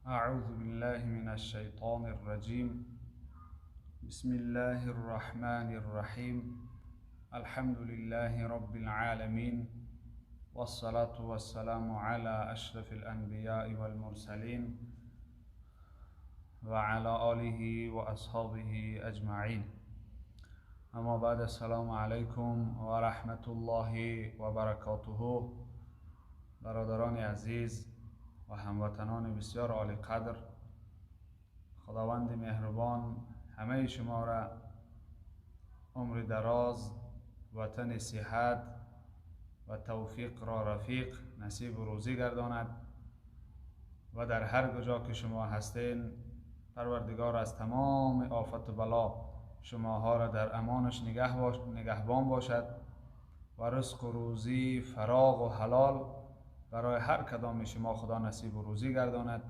أعوذ بالله من الشيطان الرجيم. بسم الله الرحمن الرحيم. الحمد لله رب العالمين، والصلاة والسلام على أشرف الأنبياء والمرسلين وعلى آله وأصحابه أجمعين. أما بعد، السلام عليكم ورحمة الله وبركاته. برادران عزیز و هموطنان بسیار عالی قدر، خداوند مهربان همه شما را عمر دراز، وطن صحت و توفیق را رفیق نصیب و روزی گرداند و در هر کجا که شما هستین، پروردگار از تمام آفت و بلا شماها را در امانش نگهبان باشد و رزق و روزی فراغ و حلال برای هر کدام شما خدا نصیب و روزی گرداند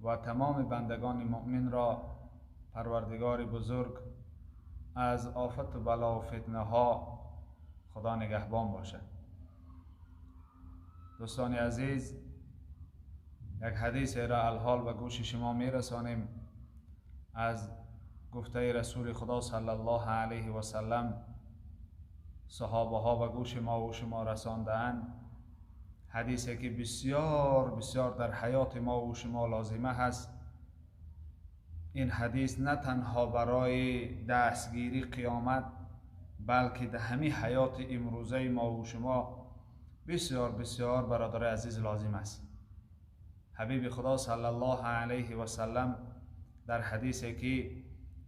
و تمام بندگان مؤمن را پروردگار بزرگ از آفت و بلا و فتنه ها خدا نگهبان باشد. دوستان عزیز، یک حدیث را الحال به گوش شما میرسانیم از گفته رسول خدا صلی الله علیه و سلم. صحابه ها به گوش ما و شما رسانده‌اند. حدیثی که بسیار بسیار در حیات ما و شما لازمه هست. این حدیث نه تنها برای دستگیری قیامت، بلکه در همه حیات امروزه ما و شما بسیار بسیار برادر عزیز لازم است. حبیب خدا صلی الله علیه و سلم در حدیثی که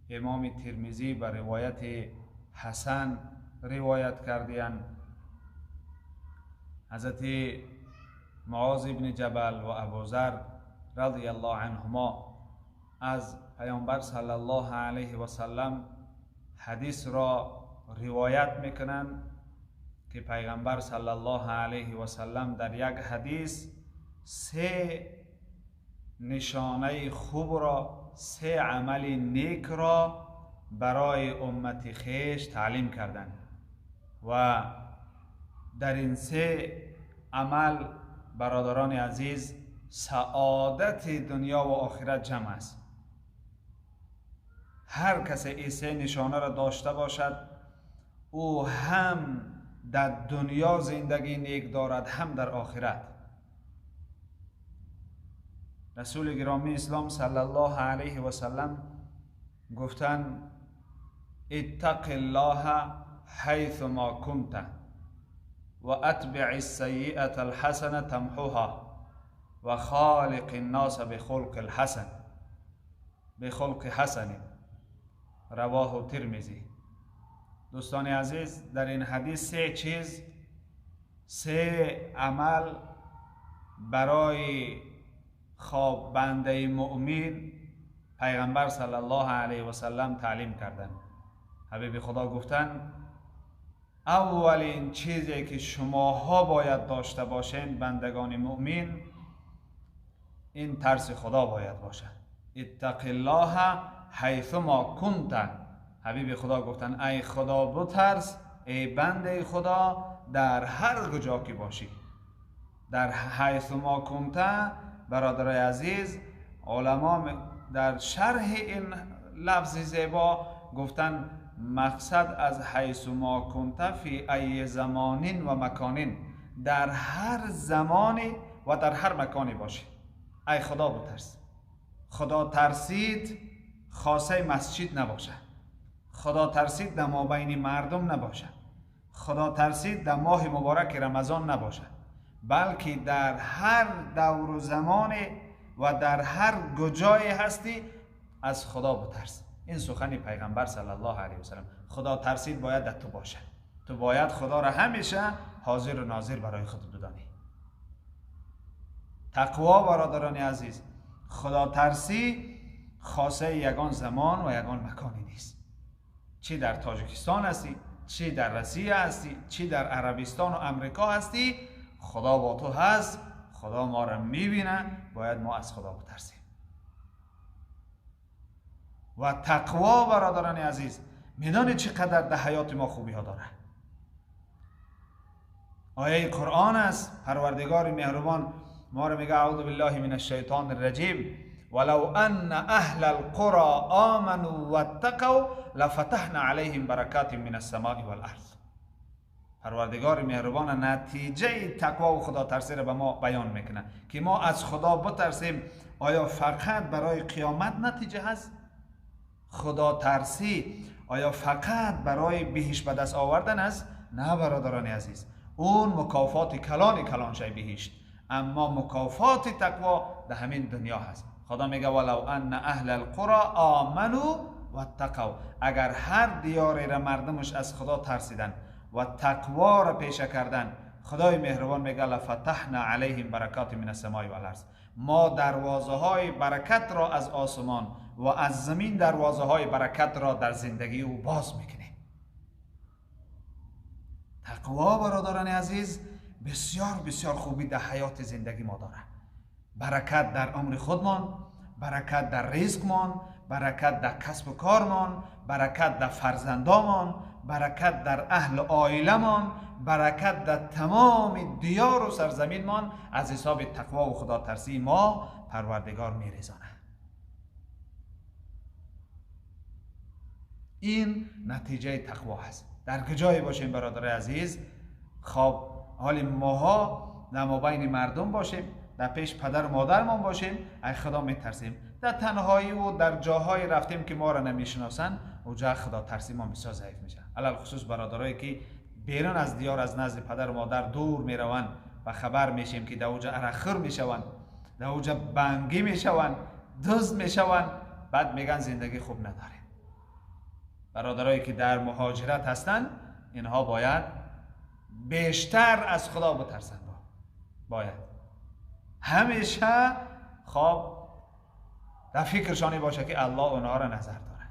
امام ترمذی به روایت حسن روایت کردند، حضرت معاذ ابن جبل و ابوذر رضی الله عنهما از پیامبر صلی الله علیه و سلم حدیث را روایت میکنند که پیغمبر صلی الله علیه و سلم در یک حدیث سه نشانه خوب را، سه عمل نیک را برای امت خویش تعلیم کردند و در این سه عمل، برادران عزیز، سعادت دنیا و آخرت جمع است. هر کس این سه نشانه را داشته باشد، او هم در دنیا زندگی نیک دارد، هم در آخرت. رسول گرامی اسلام صلی الله علیه و سلم گفتند: اتق الله حیث ما کنت و اتبع السیئة الحسنة تمحوها و خالق الناس بخلق الحسن بخلق حسن. رواه ترمذی. دوستان عزیز، در این حدیث سه چیز، سه عمل برای خواب بنده مؤمن پیغمبر صلی الله علیه و سلم تعلیم کردند. حبیب خدا گفتند: اولین چیزی که شماها باید داشته باشین، بندگان مؤمن، این ترس خدا باید باشه. اتق الله حیث ما کنت. حبیب خدا گفتن: ای خدا بترس، ای بنده خدا، در هر کجا که باشی. در حیث ما کنت، برادرای عزیز، علما در شرح این لفظ زیبا گفتن مقصد از حیث ما کنت فی ای زمان و مکان، در هر زمانی و در هر مکانی باشی، ای خدا بترس. خدا ترسید خاصه مسجد نباشه، خدا ترسید در مابین مردم نباشه، خدا ترسید در ماه مبارک رمضان نباشه، بلکه در هر دور و زمان و در هر کجای هستی از خدا بترس. این سخن پیغمبر صلی الله علیه و سلم. خدا ترسید باید در تو باشه. تو باید خدا را همیشه حاضر و ناظر برای خود بدانی. تقوا، برادران عزیز، خدا ترسی خاصه یگان زمان و یگان مکانی نیست. چی در تاجیکستان هستی، چی در روسیه هستی، چی در عربستان و امریکا هستی، خدا با تو هست، خدا ما را میبینه، باید ما از خدا بترسیم. و تقوا، برادران عزیز، میدانی چقدر در حیات ما خوبی ها داره؟ آیه قرآن است. پروردگار مهربان ما رو میگه اعوذ بالله من الشیطان الرجیم ولو ان اهل القرى آمنوا واتقوا لفتحنا علیهم برکات من السماء والارض. پروردگار مهربان نتیجه تقوا و خدا ترسی را به ما بیان میکنه که ما از خدا بترسیم. آیا فقط برای قیامت نتیجه هست؟ خدا ترسی آیا فقط برای بهشت به دست آوردن است؟ نه برادران عزیز، اون مکافات کلان کلان شی بهشت، اما مکافات تقوا در همین دنیا هست. خدا میگه ولو ان اهل القرى آمنوا واتقوا، اگر هر دیاری را مردمش از خدا ترسیدن و تقوا را پیشه کردن، خدای مهربان میگه لفتحنا علیهم برکات من السماء والارض، ما دروازه های برکت را از آسمان و از زمین دروازه های برکت را در زندگی او باز میکنیم. تقوا برادران عزیز بسیار بسیار خوبی در حیات زندگی ما داره. برکت در عمر خودمان، برکت در رزقمان، برکت در کسب و کارمان، برکت در فرزندامان، برکت در اهل عائلمان، برکت در تمام دیار و سرزمینمان از حساب تقوا و خدا ترسی ما پروردگار میریزانه. این نتیجه تقوا هست. در کجای باشیم برادر عزیز، خب حال ماها در مابین مردم باشیم، در پیش پدر و مادرمان باشیم، از خدا میترسیم. در تنهایی و در جاهای رفتیم که ما را نمیشناسن، اونجا خدا ترسی ما بسیار ضعیف میشه. علی خصوص برادرایی که بیرون از دیار از نزد پدر و مادر دور میروند و خبر میشیم که در اونجا عرقخور میشوند، در اونجا بنگی میشوند، دزد میشوند، بعد میگن زندگی خوب نداریم. برادرایی که در مهاجرت هستند، اینها باید بیشتر از خدا بترسند. باید همیشه خواب در فکرشانی باشه که الله اونها را نظر داره.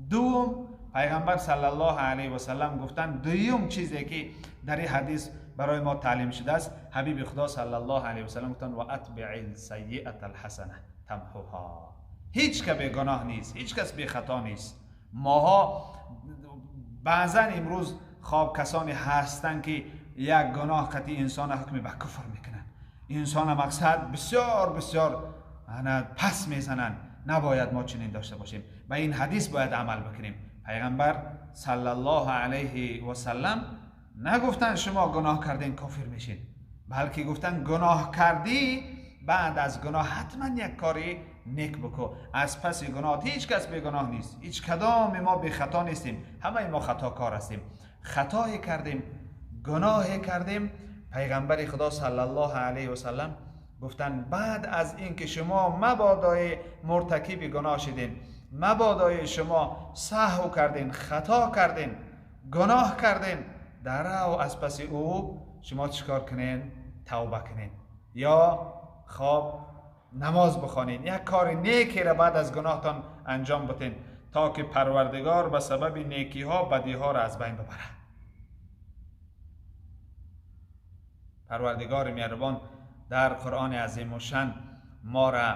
دوم، پیغمبر صلی الله علیه و سلم گفتن دوم چیزی که در این حدیث برای ما تعلیم شده است، حبیب خدا صلی الله علیه و سلم گفتن و اتبع السیئة الحسنه تمحوها. هیچ که بی گناه نیست، هیچ کس بی خطا نیست. ماها بعضا امروز خواب کسانی هستند که یک گناه قطعی انسان حکم به کفر میکنن، انسان مقصد بسیار بسیار پس میزنن. نباید ما چنین داشته باشیم و این حدیث باید عمل بکنیم. پیغمبر صلی الله علیه و سلم نگفتن شما گناه کردین کافر میشین، بلکه گفتن گناه کردی، بعد از گناه حتما یک کاری نیک بکو. از پس گناه هیچ کس بی گناه نیست، هیچ کدام ما بی خطا نیستیم، همه ما خطاکار هستیم. خطای کردیم، گناه کردیم، پیغمبر خدا صلی الله علیه و سلم گفتن بعد از اینکه شما مبادای مرتکب گناه شدین، مبادای شما سهو کردین، خطا کردین، گناه کردین، در او از پس او شما چیکار کنین؟ توبه کنین یا خواب نماز بخوانین، یک کار نیکی را بعد از گناهتان انجام بدین تا که پروردگار به سبب نیکی ها بدی ها را از بین ببره. پروردگار مهربان در قرآن عظیم الشان ما را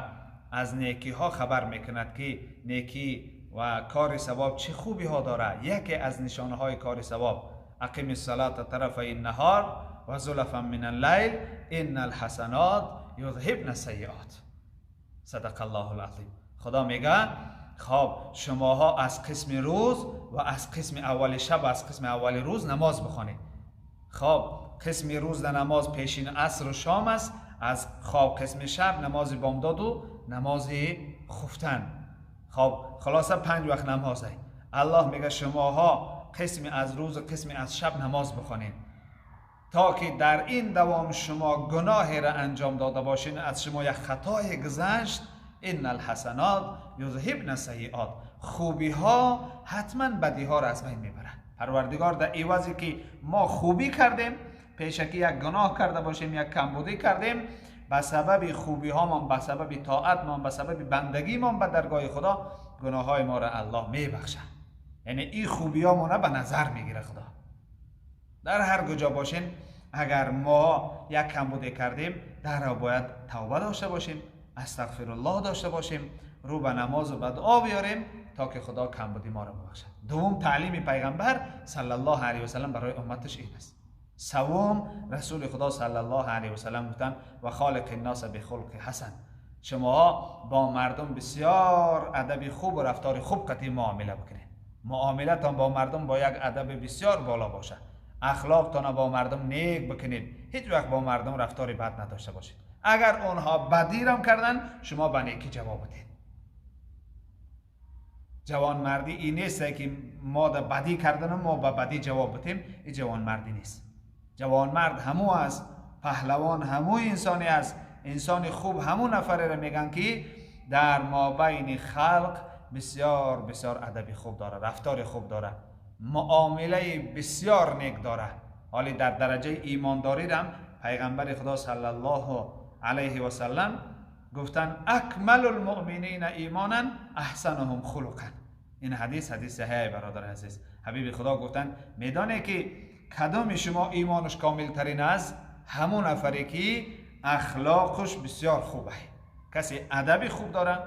از نیکی ها خبر میکند که نیکی و کار ثواب چه خوبی ها داره. یکی از نشانه های کار ثواب اقیم الصلاة طرفی النهار و زلفا من اللیل ان الحسنات یذهبن السیئات. صدق الله العظیم. خدا میگه خب شماها از قسم روز و از قسم اول شب و از قسم اول روز نماز بخوانید. خب قسم روز در نماز پیشین عصر و شام است، از خواب قسم شب نماز بامداد و نماز خفتن. خب خلاصه 5 وقت نمازه. الله میگه شماها قسم از روز و قسم از شب نماز بخوانید تا که در این دوام شما گناه را انجام داده باشین، از شما یک خطای گذشت، ان الحسنات یذهبن السیئات، خوبی ها حتما بدی ها را از بین میبرند. پروردگار در عوضی که ما خوبی کردیم، پیشکی یک گناه کرده باشیم، یک کمبودی کردیم، به سبب خوبی هامان، به سبب طاعت ما، به سبب بندگی ما به درگاه خدا، گناه های ما را الله میبخشه. یعنی این خوبی ها ما به نظر میگیره خدا. در هر کجا باشین، اگر ما یک کمبودی کردیم، در باید توبه داشته باشیم، استغفر الله داشته باشیم، رو به نماز و به دعا بیاریم تا که خدا کمبودی ما را ببخشد. دوم تعلیم پیغمبر صلی الله علیه و سلم برای امتش این است. سوم رسول خدا صلی الله علیه و سلم گفتن و خالق الناس بخلق حسن. شما با مردم بسیار ادب خوب و رفتار خوب قطعی معامله بکنید. معامله تان با مردم با یک ادب بسیار بالا باشه. اخلاق تان با مردم نیک بکنید. هیچ وقت با مردم رفتار بد نداشته باشید. اگر اونها بدی رام کردن شما به نیکی جواب بدید. جوان مردی این نیست که ما در بدی کردن ما به بدی جواب بدیم، این جوان مردی نیست. جوان مرد همو است، پهلوان همو انسانی است، انسان خوب همون نفره را میگن که در مابین خلق بسیار بسیار ادبی خوب داره، رفتار خوب داره، معامله بسیار نیک داره. حالی در درجه ایمانداری رم پیغمبر خدا صلی الله علیه و سلم گفتن اکمل المؤمنین ایمانا احسنهم خلقا. این حدیث حدیث صحیح برادر عزیز. حبیب خدا گفتن میدانه که کدام شما ایمانش کامل ترین است؟ همون نفری که اخلاقش بسیار خوبه. کسی ادب خوب داره،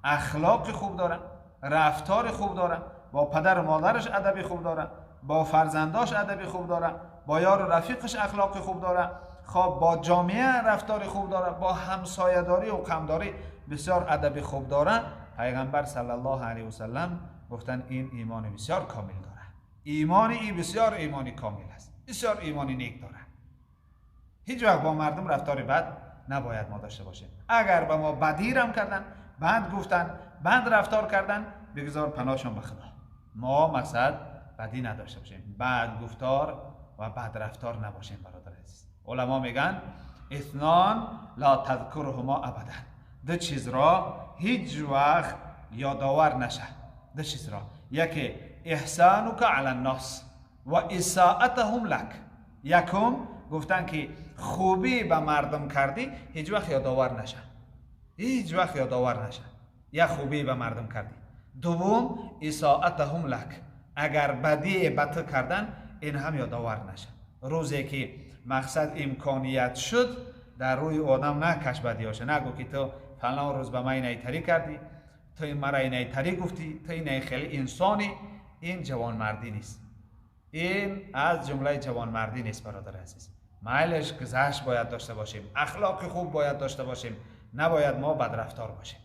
اخلاق خوب داره، رفتار خوب داره، با پدر و مادرش ادب خوب داره، با فرزنداش ادب خوب داره، با یار و رفیقش اخلاق خوب داره، خب با جامعه رفتار خوب داره، با همسایه داری و قمداری بسیار ادب خوب داره. پیغمبر صلی الله علیه و سلم گفتن این ایمان بسیار کامل داره. ایمان ای بسیار ایمانی کامل است، بسیار ایمانی نیک داره. هیچ وقت با مردم رفتار بد نباید ما داشته باشیم. اگر به ما بدی رم کردن، بد گفتن، بد رفتار کردن، بگذار پناهشان به خدا. ما مقصد بدی نداشته باشیم، بد گفتار و بد رفتار نباشیم برادر عزیز. علما میگن اثنان لا تذکرهما ابدا. دو چیز را هیچ وقت یادآور نشه. دو چیز را، یکی احسانک علی الناس و اساءتهم لک. یکم گفتن که خوبی به مردم کردی هیچ وقت یادآور نشه، هیچ وقت یادآور نشه. یک خوبی به مردم کردی. دوم اساءتهم لک، اگر بدی به تو کردن این هم یادآور نشه. روزی که مقصد امکانیت شد در روی آدم نکش بدیاشه، نگو که تو فلان روز به من اینطوری کردی، تو این مرا اینطوری گفتی، تو این خیلی انسانی. این جوانمردی نیست، این از جمله جوانمردی نیست برادر عزیز. میلش گذشت باید داشته باشیم، اخلاق خوب باید داشته باشیم، نباید ما بدرفتار باشیم.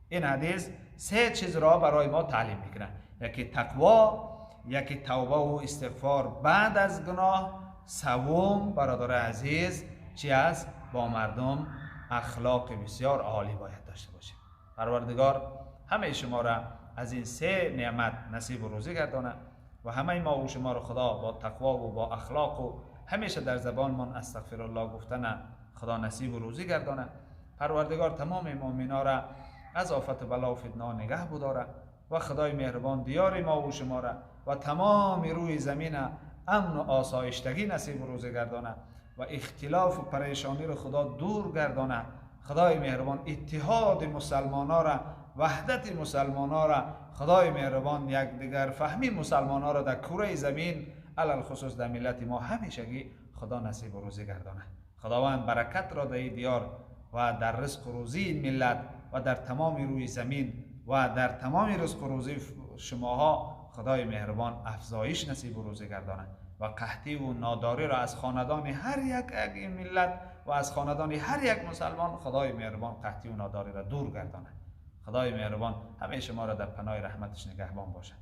این حدیث سه چیز را برای ما تعلیم میکنه: یکی تقوا، یکی توبه و استغفار بعد از گناه، سوم برادر عزیز چی است؟ با مردم اخلاق بسیار عالی باید داشته باشیم. پروردگار همه شما را از این سه نعمت نصیب و روزی گردانه و همه ما و شما را خدا با تقوا و با اخلاق و همیشه در زبانمان استغفر الله گفتن خدا نصیب و روزی گردانه. پروردگار تمام مؤمنا را از آفت بلا و فتنه نگه بداره و خدای مهربان دیار ما و شما را و تمام روی زمین امن و آسایشتگی نصیب و روزی گردانه و اختلاف و پریشانی را خدا دور گردانه. خدای مهربان اتحاد مسلمانا را، وحدت مسلمانا را، خدای مهربان یک دیگر فهمی مسلمانا را در کره زمین علی الخصوص در ملت ما همیشگی خدا نصیب و روزی گردانه. خداوند برکت را در دیار و در رزق و روزی ملت و در تمام روی زمین و در تمام رزق و روزی شماها خدای مهربان افزایش نصیب و روزی گردانه و قحطی و ناداری را از خاندان هر یک ملت و از خاندان هر یک مسلمان خدای مهربان قحطی و ناداری را دور گردانه. خدای مهربان همه شما را در پناه رحمتش نگهبان باشه.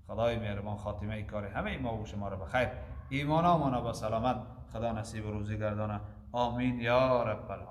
خدای مهربان خاتمه کار همه ما و شما را بخیر، ایمانامان با سلامت خدا نصیب و روزی گردانه. آمین یا رب العالمین.